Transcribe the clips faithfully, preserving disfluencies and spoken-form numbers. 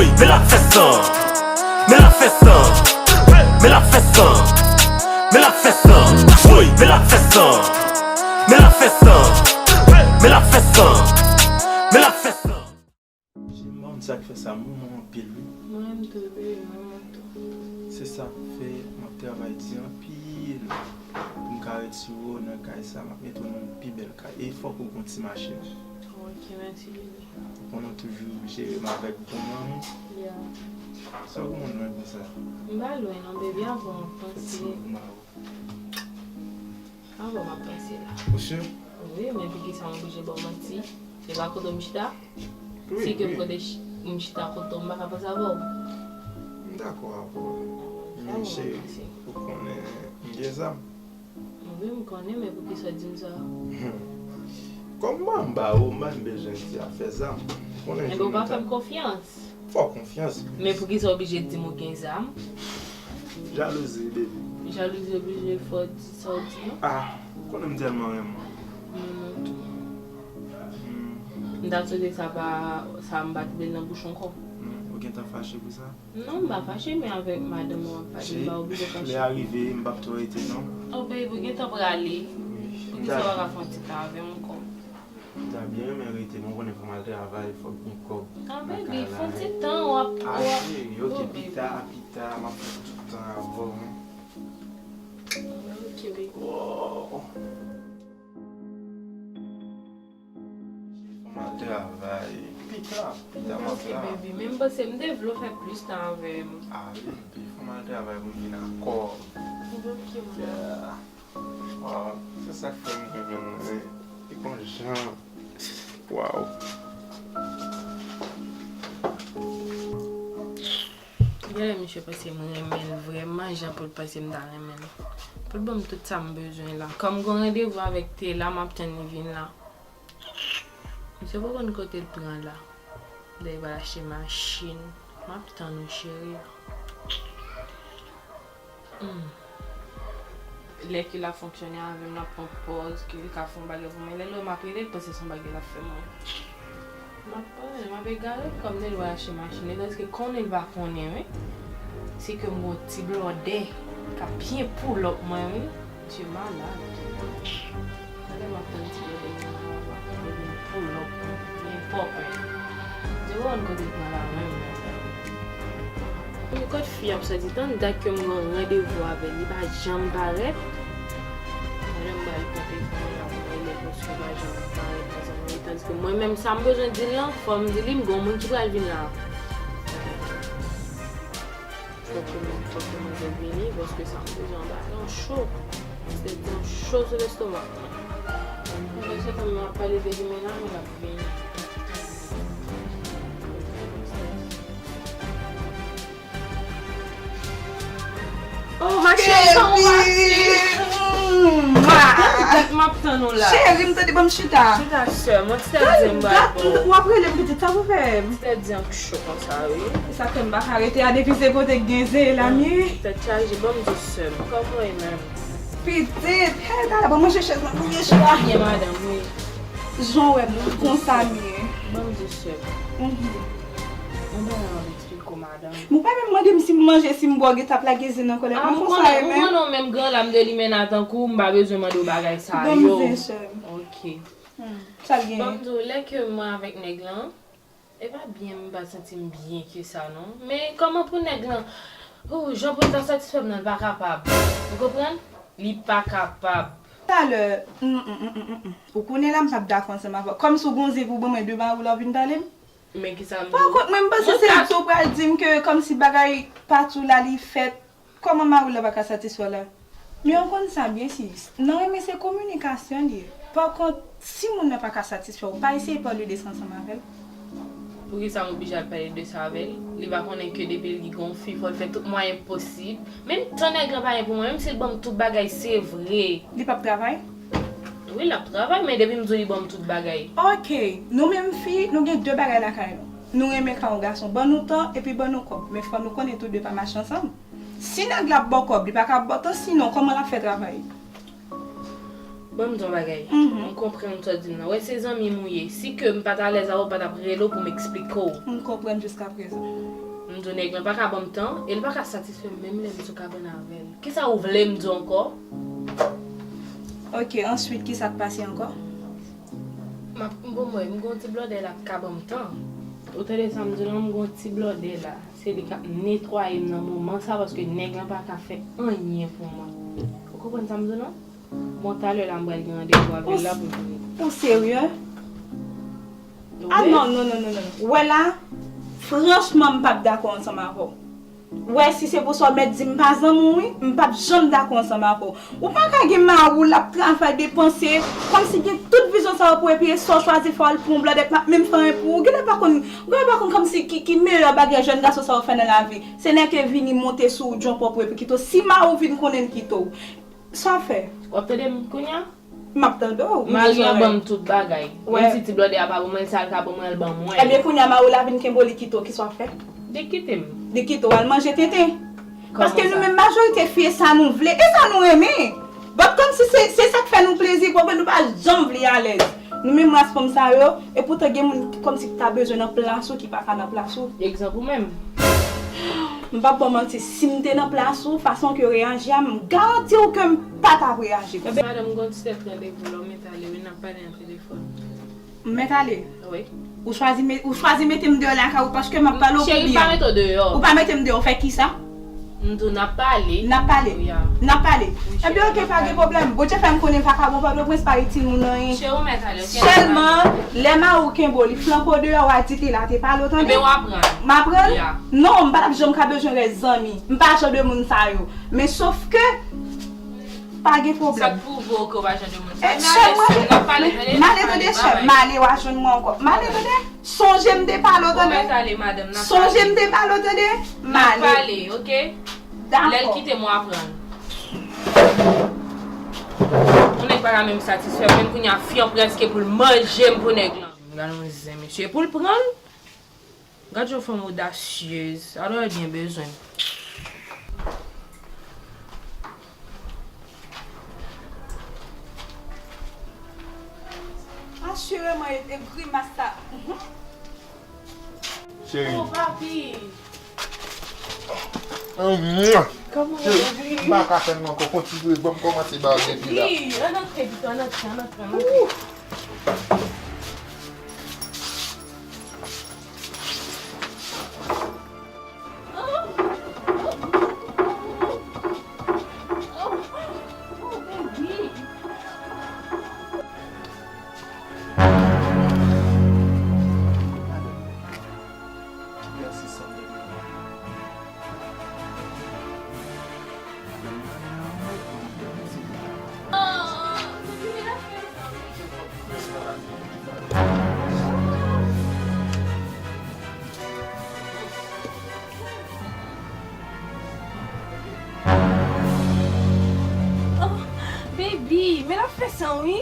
Men l ap fè san. Men l ap fè san. Men l ap fè san. Men l ap fè san. Woy, men l ap fè san. Men l ap fè san. Men l ap fè san. Men l ap fè san. Jim, m pa konn sa k fè sa, m renmen w anpil, wi. Mwen menm tou, bebe, mwen menm tou. Se sa k fè m ap travay di anpil pou m ka retire w nan kay sa, m ap mete w nan yon pi bèl kay. E fòk ou gon ti machin. Ok, mèsi, bebe. Ou konnen w toujou jere m avèk bon lanmou. Yeah. Sa w gon lwen konsa? M pa lwen non, bebe, avan w panse. Ti mama w. Avan m ap panse la. Ou si? Wi, men poukisa m oblije ba w manti? Se pa kote m chita? Wi, si ke m wi. Kote ch- m chita kote w, m pa ka panse avè w. M dakò avè w. Avan m ap panse. Men cheri, ou konnen m gen zam. Wi, m konnen, men poukisa w di m sa? Hmm. Kòm m pa anba ou, m pa bezwen di afè zam. Ou konnen. Ebyen, ou pa fè m konfyans. Fè w konfyans. Men poukisa w oblije di m ou gen zam? Jalouzi, baby. Jalouzi oblije fè w di sa w di an? Ah, ou konnen m tèlman renmen w. Mwen menm tou. Hmm. M ta swete sa pa, sa m pa twouve l nan bouch ankò. Hmm, ou gentan fache pou sa? Non, m pa fache, men avèk madanm ou ap pale, m pa oblije fache. Lè a rive, m p ap twò rete, non. Oh, baby, ou gentan prale. Wi. Poukisa w pa ka fè yon ti tan avè m ankò? M ta byen renmen rete, men w konnen fò m al travay, fòk gen kòb. Ah, baby, fè yon ti tan, w ap, w ap. Ah, cheri, ok, pita, pita, m ap fè tout tan avè w, wi. Ok, baby. Wow. Fò m al travay. Pita, pita m ap la. Ok, baby, men m panse m te vle w fè plis tan avè m. Ah, wi, baby, fò m al travay pou m vin ak kòb. Ok, mwen. Yeah. Wow, se sa k fè m renmen l, wi. Li gon jan. Wow. Genlè misye panse m renmen l vrèman, jan pou l panse m ta renmen l. Pou l ban m tout sa m bezwen la. Kòm gon randevou avèk Tela, m ap tann li vin la. Misye poko konn kote l pran la. Dayè, li pral achte machin. M ap tann ou, cheri. Hmm. Lè ke l ap fonksyone avè m, l ap pran pòz ke li ka fè yon bagay pou mwen. Lè l wè m ap rele l, panse se yon bagay l ap fè mwen. M ap pale, m ap egare kòm li wè achte machin li, tandiske konnen l pa konnen, wi. Se ke m gon ti blòdè k ap byen pull up mwen, wi. Misye malad. Talè m ap tann ti blòdè mwen nan, l ap vin pull up mwen, byen pòpè. Misye pa konn kote l pran la menm, menm. Men kot fi ap sòti? Tann dat ke m gen randevou avè l, li pa janm parèt. Mwen menm, m pral pran telefòn nan pou mwen rele l, paske l pa janm parèt, mezanmi. Tandiske mwen menm, sa m bezwen di l lan, fò m di li, m gen yon moun ki pral vin la. Fòk ke mwen, fòk ke manzè vini, paske sa m bezwen anba, yon cho. Se yon cho sou lestomak mwen. Mwen se tan m ap pale de li, men la, men l ap vini. Oh, ma chérie, kòman w ap viv? Mwa! Tèt m ap tann ou la. Cheri, m tande, ban m chita. Chita sèlman, ti tèt di m bay bò. W ap rele m pitit, sa pou fè m? Ti tèt di an k cho konsa, wi. Sa fè m pa ka rete a, depi se kote k gen zen la m ye. Tèt chaje, ban m di sèm. Kòman w ye menm? Pitit, hey, talè, ban m manje chèz mwen, pou m chita. Byen, madanm, wi. Jan w wè m konsa m ye. Ban m di sèm. Mhm. Mwen pa nan Kou madanm. Ou pa menm mande m si m manje, si m bwè, w gentan ap lage zen nan kòlèt mwen konsa e menm. Ah, ou konnen w menm gran lam de limena tankou w, m pa bezwen mande w bagay sa yo. Ban m zen, sè m. Ok. Hmm, sa l genyen? Ban m di w, lè ke mwen avèk nèg lan, e pa byen, m pa santi m byen ke sa non. Men kòman pou nèg lan, oh, jan pou l ta satisfè m nan, l pa kapab. Ou konprann? Li pa kapab. Talè, mm, mm, mm, mm, mm, mm. Ou konnen la m p ap dakò ansanm avè w. Kòmsi w gon zen pou ban mwen de mari w la w vin pale m? Men kisa m di w? Pa kont mwen, m panse se li tou pral di m ke kòmsi bagay pa tou la li fèt. Kòman mari w la pa ka satisfè w la? Men w konn sa byen sis. Nan renmen se kominikasyon li ye. Pa kont, si moun nan pa ka satisfè w, pa eseye pale de sa ansanm avè l. Poukisa m oblije al pale de sa avè l? Li pa konnen ke depi li gon fi, fò l fè tout mwayen posib. Menm tan nèg lan pa gen pou mwen, menm si l ban m tout bagay, se vre. Li p ap travay? Wi, l ap travay, men depi m di w li ban m tout bagay. Ok, nou menm fi, nou gen de bagay lakay nou. Nou renmen kay yon gason. Ban nou tan, epi ban nou kòb. Men fò nou konnen tou de pa mache ansanm. Si nèg la ap ba w kòb, li pa ka ba w tan, sinon, kòman l ap fè travay? Ban m di w yon bagay. M konprann sa w di m nan. Wè, se zanmi m ou ye. Si ke m pa t alèz avè w, m pa t ap rele w pou m eksplike w. M konprann jiskaprezan. M di w nèg lan pa ka ban m tan, e l pa ka satisfè m menm lè m sou kabann avè l. Kisa ou vle m di w ankò? Ok, answit, kisa k pase ankò? M ap, bon, mwen, m gon ti blòdè la k ka ban m tan. Ou tande sa m di w lan, m gon ti blòdè la. Se li k ap netwaye m nan moman sa, paske nèg lan pa ka fè anyen pou mwen. Ou konprann sa m di w lan? Bon, talè la, m pral gen randevou avè l la pou vini. Ou serye? Ah, non, non, non, non, non. Wè la, franchman, m p ap dakò ansanm avè w. Wè, si se pou sa, w mèt di m pa zanmi w, wi, m p ap janm dakò ansanm avè w. Ou pa ka gen mari w, l ap travay, depanse, kòmsi gen tout vizyon sa yo pou epi sa w chwazi fè w al pran yon blòdè k p ap menm fè anyen pou ou. Genlè pa konn, genlè pa konn kòmsi ki, ki meyè bagay jèn gason sa yo fè nan lavi. Se nèg ke vini monte sou ou, djonpòp ou epi kite w. Si mari w vin konnen l kite w, sa w fè? W ap tande m kounye a? M ap tande w. Mari an ban m tout bagay. Menm si ti blòdè a pa ban mwen l, sa l ka ban mwen, l ban mwen. Ebyen, kounye a, mari w la vin kenbe w, li kite w, kisa w ap fè? Li kite m. Li kite w al manje tenten. Paske nou menm, majorite fi, e sa nou vle, e sa nou renmen. But kòmsi se, se sa k fè nou plezi, konprann, nou pa janm vle alèz. Nou menm ras fanm sa yo, e poutan gen moun ki kòmsi ki ta bezwen nan plas ou, ki pa ka nan plas ou. Egzanp ou menm. M p ap ba w manti, si m te nan plas ou, fason ke w reyaji a, m garanti w ke m pa t ap reyaji konsa. Madanm, gon ti tèt randevou la, w mèt ale wi, n ap pale nan telefòn. M mèt ale? Wi. Ou chwazi me-, ou chwazi mete m deyò lakay ou paske m ap pale w pou byen. Cheri, m pa mete w deyò. Ou pa mete m deyò, w fè kisa? M di w n ap pale. N ap pale. Wi, a. N ap pale. Wi, cheri, n ap pale. Ebyen, oke, pa gen pwoblèm. Bondye fè m konnen vakabon Pòtoprens pa itil moun anyen. Cheri, w mèt ale, oke? Sèlman, lè mari w kenbe w, li flanke w deyò, w a di te la, te pale w, tande? Ebyen, w aprann. M aprann? Wi, a. Non, m pa t ap janm ka bezwen rès zanmi. M pa jan de moun sa yo. Men sof ke, pa gen pwoblèm. Sa k pwouve w ke w pa jan de moun sa yo? E, m ale, sè m, n ap pale, tande? M ale, tande, sè m, m ale, w a jwenn mwen ankò. M ale, tande? Sonje m te pale w, tande? Ou mèt ale, madanm, n ap pale. Sonje m te pale w, tande? M ale. N ap pale, oke? Dakò. Lè l kite m, w a pran l. Yon nèg pa ka menm satisfè m, menm kounye a, fi an prèske pou l manje m pou nèg lan. Gade yon zen, mesye, pou l pran l. Gad yon fanm odasyez. Alò, l byen bezwen m. Asireman, e, e grimas sa. Mhm. Cheri. Oh, papi. Anmwah. Kòman w ye, baby? M pa ka fè l non ankò, kontinye, ban m kòmanse ba w depi la. Wi, ann antre pito, ann antre, ann antre, ann antre. Ouh. Oh, baby, men l ap fè san, wi.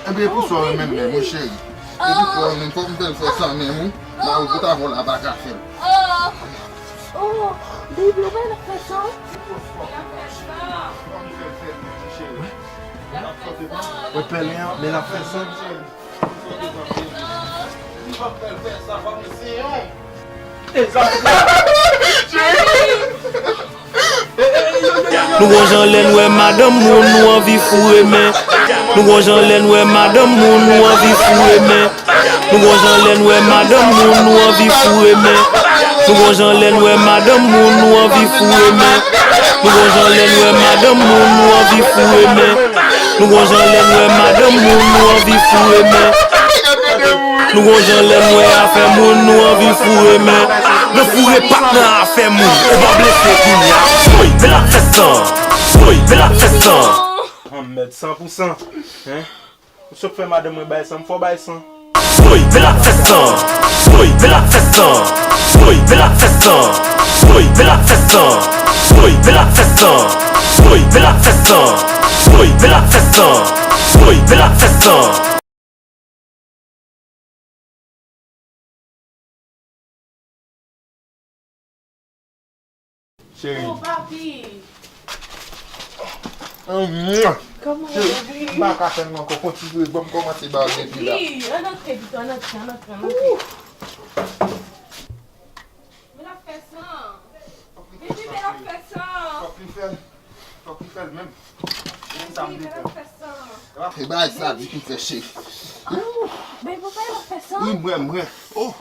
Ebyen, pou sa w renmen m menm, wi, cheri. E pou sa w renmen m, fòk m fè l fè san menm, wi. Mari w tout avè w la pa ka fè l. Oh, oh, baby, ou pa nan fè sa? Mwen pèlen an, men l ap fè sa. Nou gon jan lè n wè madanm moun, nou anvi foure men. Nou gon jan lè n wè madanm moun, nou anvi foure men. Nou gon jan lè n wè madanm moun, nou anvi foure men. Nou gon jan lè n wè madanm moun, nou anvi foure men. Nou gon jan lè n wè madanm moun, nou anvi foure men. Nou gon jan lè n wè madanm moun, nou anvi foure men. Nou gon jan lè n wè afè moun, nou anvi foure men. Nan foure pa t nan afè moun, ou pa blese kounye a. Woy, men l ap fè san. Woy, men l ap fè san. Anmèd, san pou san. Hein? M sot fè madanm mwen bay san, m fò bay san. Woy, men l ap fè san. Woy, men l ap fè san. Woy, men l ap fè san. Woy, men l ap fè san. Woy, men l ap fè san. Woy, men l ap fè san. Woy, men l ap fè san. Woy, men l ap fè san. Cheri. Oh, papi. Anmwah. Cheri, m pa ka fè l ankò, kontinye, ban m kòmanse ba w depi la. Wi, ann antre pito, ann antre, ann antre, ann antre. Men l ap fè sa. Baby, men l ap fè sa. Fòk li fè l. Fòk li fè l menm. Se sa m vle fè. E bagay sa di ki m fè cheri. Baby, papa, l ap fè sa. Wi, m wè, m wè. Oh.